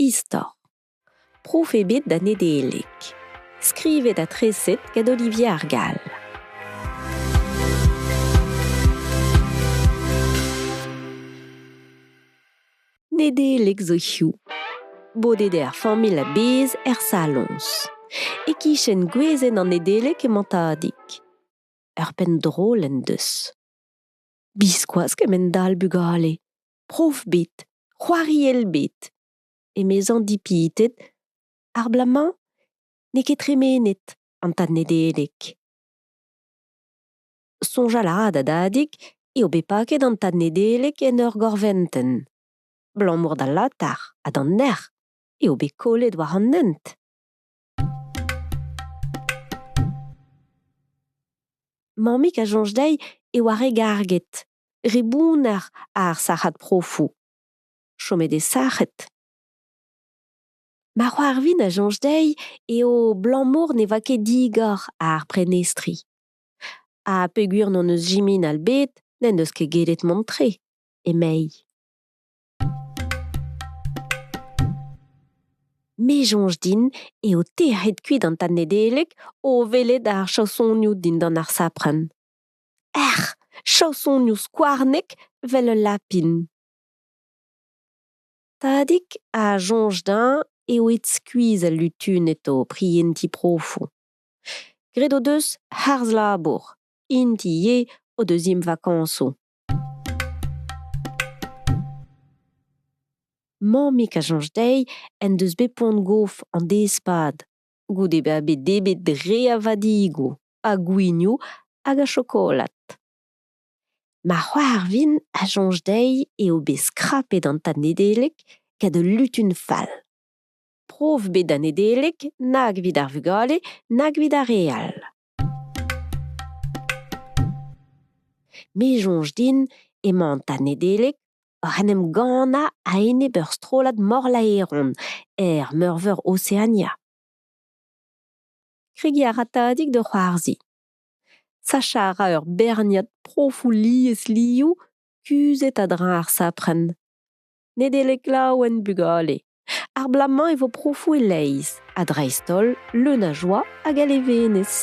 Istor. Prof ebet da Nedeleg. Skrivet ha treset gant Olivier Ar Gall. Nedeleg zo hiziv. Bodet eo ar familh a-bezh er saloñs. E-kichen gwezenn an Nedeleg emañ Tadig. Ur penn drol en deus. Biskoazh kemend-all bugale. Prof bet, c'hoariell bet. Emezañ dipitet, ar bloaz-mañ n'eo ket tremenet an tad Nedeleg. Soñjal a ra da dadig eo bet paket an tad Nedeleg en ur gorventenn. Abalamour d'al latar ha d'an erc'h eo bet kollet war an hent. Mammig a soñj dezhi e oa re garget, re bounner ar sac'had profoù. Chomet eo sac'het. Ma c'hoarvin a soñj dezhi eo 'balamour ne oa ket digor ar prenestri. Ha peogwir n'hon eus jiminal bet n'en deus ket gellet mont tre, emei. Me soñj din eo tec'het kuit an tad Nedeleg o welet ar chaosonioù dindan ar saprenn. Ec'h, chaosonioù skouarnek 'vel ul lapin. Tadig a soñj dezhañ eo aet skuizh al lutuned o prientiñ profoù. Graet o deus harz-labour, int ivez o deus int vakañsoù. Mammig a soñj dezhi en deus bet poan-gof an deiz-pad goude bezañ bet debret re a vadigoù, a gwinioù hag a chokolad. Ma c'hoar vin a soñj dezhi eo bet skrapet an tad Nedeleg gant ul lutun fall. Prof bet da Nedeleg nag evit ar vugale nag evit ar re all. Me soñj din emañ an tad Nedeleg oc'h en em gannañ a-enep ur strollad morlaeron er meurvor Oseania. Kregiñ a ra Tadig da c'hoarzhin. Sachañ a ra ur berniad profoù liesliv kuzhet a-dreñv ar saprenn. Nedeleg laouen bugale. Ar bloaz-mañ e vo profoù e-leizh ha dreist-holl leun a joa hag a levenez.